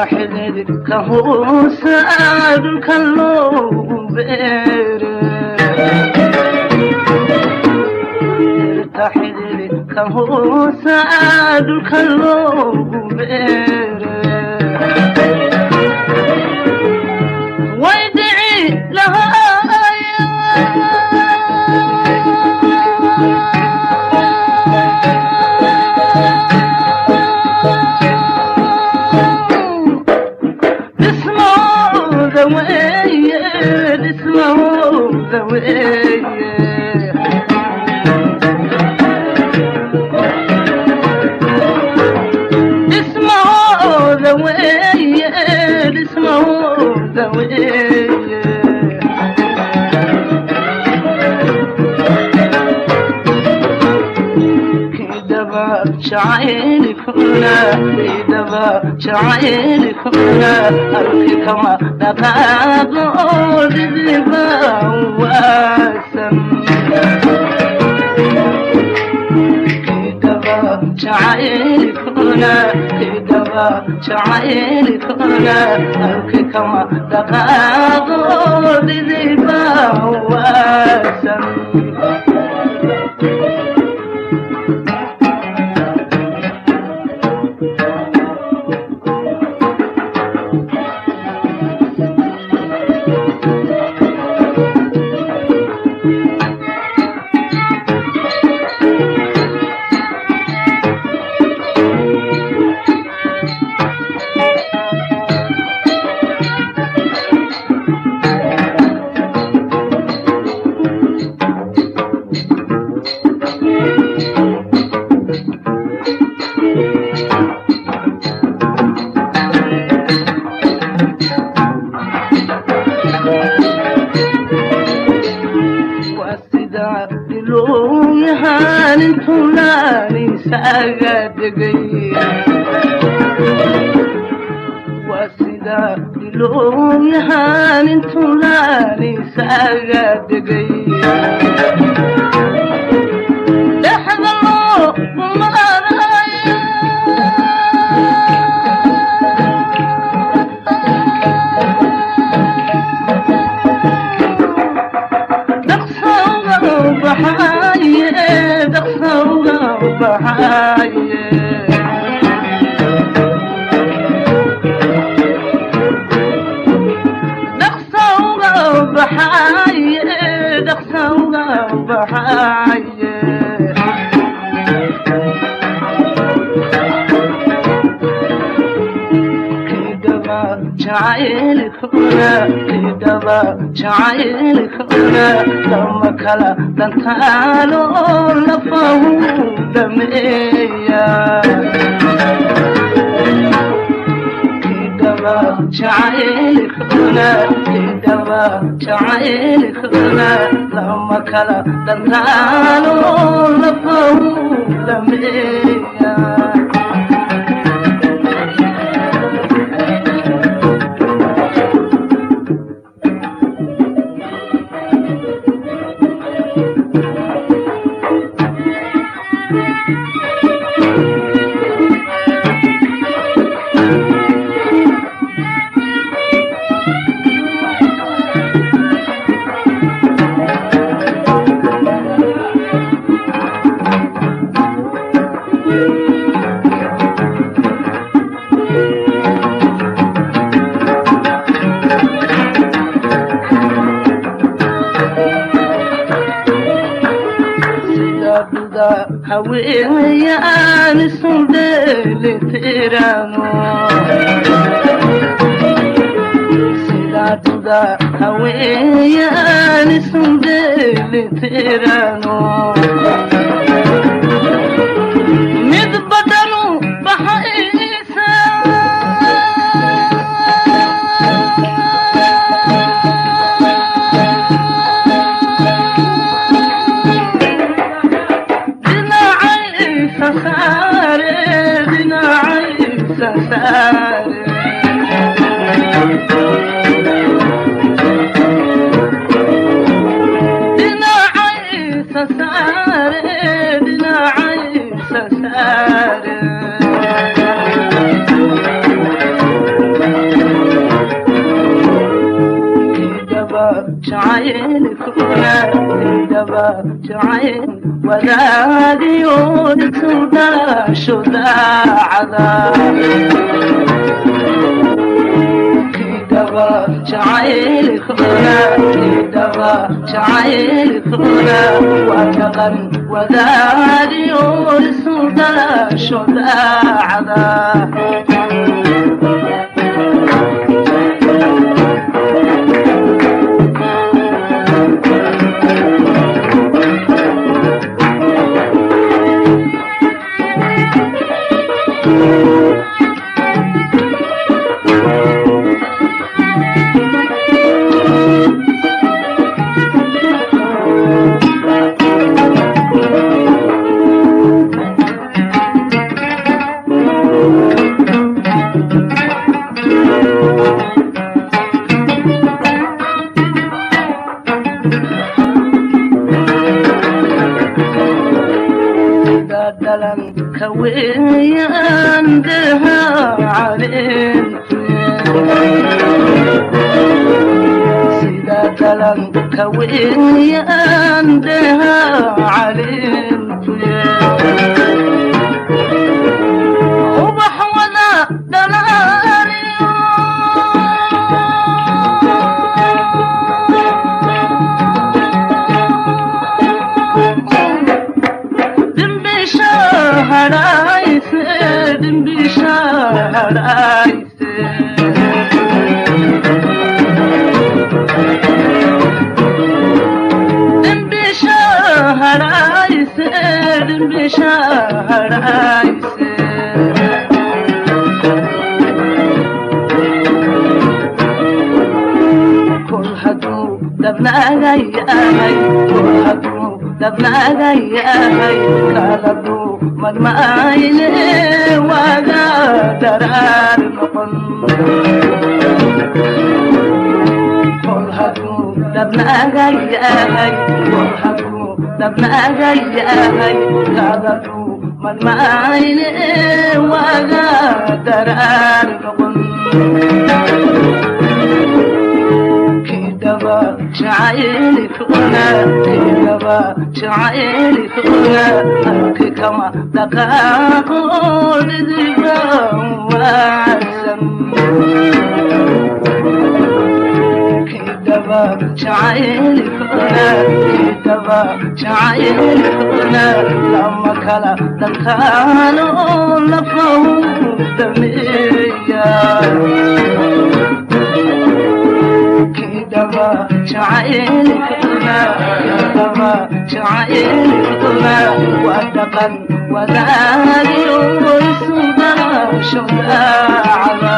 Xididka hoosa dhulka loogu beere, dhirta xididka hoosa dhulka loogu beere, way dhici lahaaya. Dhismooda weeye, dhismooda weeye, dhismahooda weeye, dhismahooda weeye. Kidaba jacaylkuna, kidaba jacaylkuna, arki kama dhaqaaqo dhidiba waasan. Kidaba jacaylkuna, kidaba jacaylkuna, arki kama dhaqaaqo dhidiba waasan. Waa sida ilooyahaan intuunaan isaga degay, waa sida ilooyahaan intuunaan isaga degay, dhexda loo maarayo. Dhaqsowga baxaaye, dhaqsowga baxaaye, dhaqsowga baxaaye, dhaqsowga baxaaye. Kidaba jacaylkuna, kidaba jacaylkuna, lama kala dhantaalo lafahu dhameeya. Kidaba jacaylkuna, kidaba jacaylkuna, lama kala dhantaalo lafahu dhameeya. Sida duda haweenayaan isu dheelitirano, sida duda haweenayaan isu dheelitirano, mid badanu baxaysa. Dhinacaysa saare, dhinacaysa saare, dhinacaysa saare, dhinacaysa saare. Jacayl wadaadiyo isu dhalasho daacada. Kidaba jacaylkuna, kidaba jacaylkuna waa dhaqan wadaadiyo isu dhalasho daacada. Sida dhalanka weeyaan daha caleente, sida dhalanka weeyaan daha caleente, ubax wada dhalaaliyo dhimbisha hadhayse, dhimbisha hadhayse, dhimbisha hadhayse, dhimbisha hadhayse. Kol hadduu dhabnaaga yahay, kol hadduu dhabnaaga yahay, kala madmaayne waaga daraar noqon. Kol hadduu dhabnaaga yahay, kol hadduu dhabnaaga yahay, kala madmaayne waaga daraar noqon. Kidaba jacaylkuna, kidaba jacaylkuna halki kama dhaqaaqo dhidiba waacsan. Kidaba jacaylkuna, kidaba jacaylkuna lama kala dhantaalo lafahu dhameeya. Kidaba jacaylkuna, kidaba jacaylkuna waa dhaqan wadaadiyo isu dhalasho daacada.